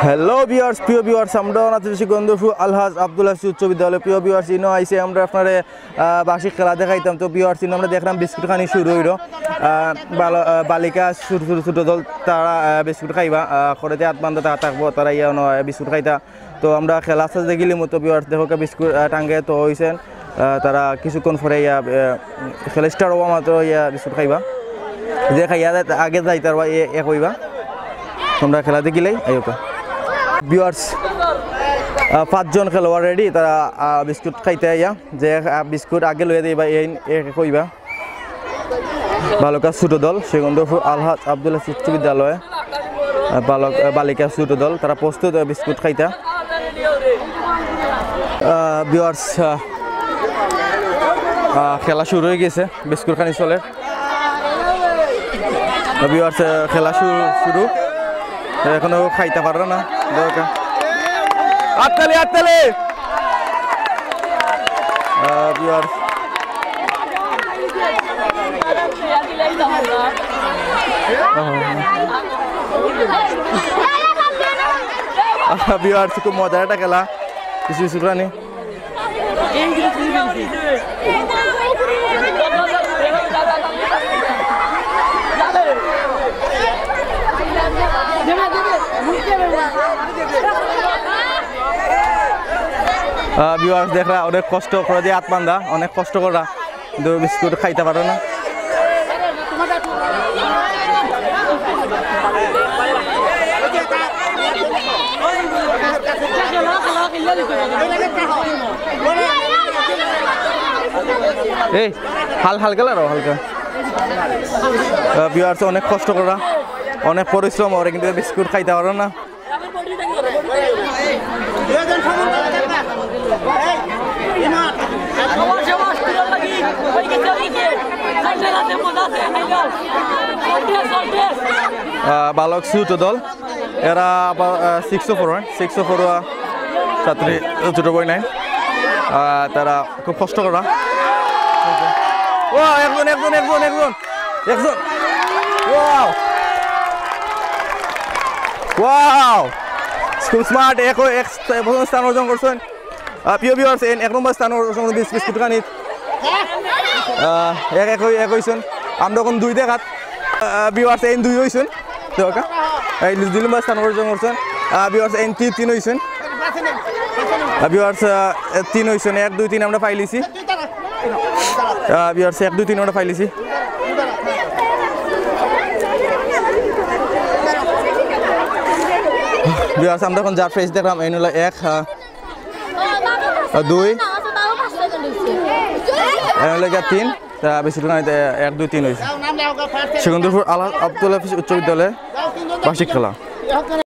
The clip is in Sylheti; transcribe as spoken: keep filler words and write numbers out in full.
Hello viewers, প্রিয় ভিউয়ার্স, আমরা আছি শ্রীগন্ধপুর আলহাজ আব্দুল হাফিজ উচ্চ বিদ্যালয়। প্রিয় ভিউয়ার্স, ইনো আইছে আমরা আপনারে, আহ, বার্ষিক খেলা দেখাইতাম। তো ভিউয়ার্স, ইনো আমরা দেখলাম বিস্কুট খানি শুরু হইল। আহ, বাল-, আহ, বালিকা ছোট ছোট ছোট দল তারা, আহ, বিস্কুট খাইবা, আহ, করেতে আত বান্ধা তারা থাকবো, তারা ইয়া নয় বিস্কুট খাইতা। তো আমরা খেলা আছে দেখিলি মতো ভিউয়ার্স, দেখো কে বিস্কুট, আহ, টাঙ্গে তো হইছেন। আহ, তারা কিছুক্ষণ পরে ইয়া, আহ, খেলা স্টার্ট হওয়া মাত্র ইয়া বিস্কুট খাইবা। যে খাইয়া যায়, আগে যাইতার বা এ, এ কইবা। তোমরা খেলা দেখিলেই আইওকা। ভিউয়ার্স, আহ, পাঁচজন খেলোয়াড় রেডি, তারা, আহ, বিস্কুট খাইতে আইয়া, যে, আহ, বিস্কুট আগে লইয়া দিবা, এ, এ কইবা। বালকা ছোট দল, শ্রীগন্ধপুর আলহাজ আব্দুল হাফিজ উচ্চ বিদ্যালয়, আহ, বালক, আহ, বালিকা ছোট দল, তারা প্রস্তুত, আহ, বিস্কুট খাইতা। আহ, ভিউয়ার্স, আহ, আহ, খেলা শুরু হয়ে গেছে, বিস্কুট খানি চলে। ভিউয়ার্স, আহ, খেলা শুরু, শুরু। এখনো খাইতে পারলো না। দরকার। আত্তালি, আত্তালি। আহ, ভিউয়ার্স। আহ, ভিউয়ার্স, খুব মজার একটা খেলা। কিছু কিছু প্রাণী। আহ, ভিউয়ার্স, দেখরা অনেক কষ্ট করে দিয়ে আত বান্ধা, অনেক কষ্ট করা, কিন্তু বিস্কুট খাইতে পারে না। এই, হাল-, হালকা লাগাও, হালকা। আহ, ভিউয়ার্স, অনেক কষ্ট করা, অনেক পরিশ্রম, ওরা কিন্তু বিস্কুট খাইতে পারে না। আহ, বালক ছোট দল, এরা আবার, আহ, সিক্সও পড়েন, সিক্সও পড়ুয়া ছাত্রী, ছোট বই নাই। আহ, তারা খুব কষ্ট করা। ও, একজন, একজন, একজন, একজন, একজন। ওয়াও। ওয়াও। খুব স্মার্ট, এক, এক প্রথম স্থান অর্জন করছেন। আহ, প্রিয় ভিউয়ার্স, এন এক নম্বর স্থান অর্জন করছেন বিস-, বিস্কুট খানিত। আহ, এক, এক হই-, এক হইছেন। আমরা এখন দুই দেখাত। আহ, ভিউয়ার্স, এন দুই হইছেন। তো, ওকে। এই দুই নম্বর স্থান অর্জন করছেন। আহ, ভিউয়ার্স, এন তিন, তিন হইছেন। আহ, ভিউয়ার্স, আহ, তিন হইছেন। এক, দুই, তিন আমরা পাইলিছি। আহ, ভিউয়ার্স, এক, দুই, তিন আমরা পাইলিছি। ভিউয়ার্স, আমরা এখন যার প্রাইজ দেখলাম, এন হলো এক, আহ, আহ, দুই, এন হলো গিয়া তিন, তা বেশি না, এতে এক, দুই, তিন হইছে। সিকন্দরপুর আল-, আব্দুল হাফিজ উচ্চ বিদ্যালয়ে বার্ষিক খেলা।